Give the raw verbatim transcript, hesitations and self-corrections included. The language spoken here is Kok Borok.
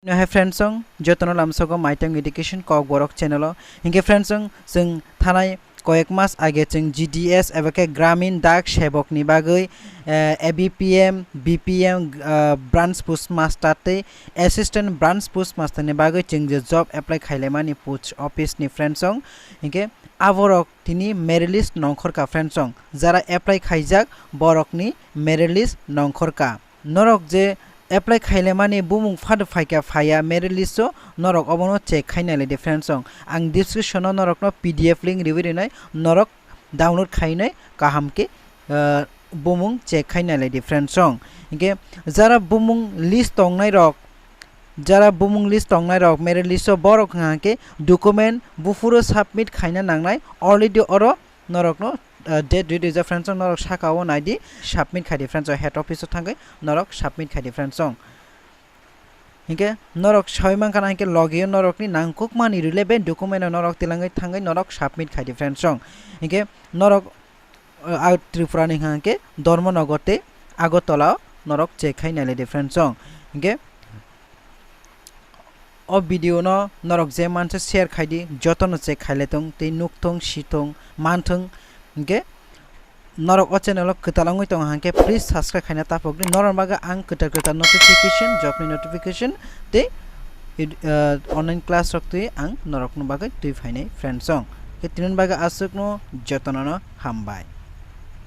Hai friends song, jotono lamsogo Maitang Education Kokborok channel o. Hinkhe friends song, chwng thanai koyek mas age chwng G D S eba khe Gramin Dak Sebok ni bagwi, eh, A B P M, B P M, ah, Branch Post Master tei Assistant Branch Post Master ni bagwi chwng je job apply khailaimani post office ni friends song. Hinkhe aborok tini merit list nongkhorka friends song. Jara apply khaijak borokni merit list nongkhorka. Norok je apply khailaimani bumung phado phaikha phaiya merit list o, norok obono check khai nailai de friends song. Ang description o norokno P D F link riwi rinai, norok download khainai kaham khe, ah, bumung check khai nailai de friends song. Hinkhe jara bumung list tongnai rok, jara bumung list tongnai rok merit list o borok hwnkha khe document buphuru submit khaina nangnai, already oro norokno, ah, date release friends song, norok saka o naidi submit khai di friends song, head office o thangwi norok submit khai di friends song. Hinkhe norok sawi mankha na hinkhe logi o norokni nangkukmani relevant document no norok tilangwi thangwi norok submit khai di friends song. Hinkhe norok, ah, ah, Tripura ni hwnkha hinkhe Dharmanagar tei Agartala o norok check khai nailai di friends song. Hinkhe o video no norok je manse share khai di, jotono check khailai tong tei nukthung, sithung, manthung. Hinkhe norok o channel o kwtal wngwi tongo hinkhe please subscribe khaina tapok di. Norok bagwi ang kwtal kwtal notification, job ni notification tei ed-, ah, online class rok twi ang norokni bagwi twi phainai friends song. Hinkhe tini bagwi aswkno jotono no hambai.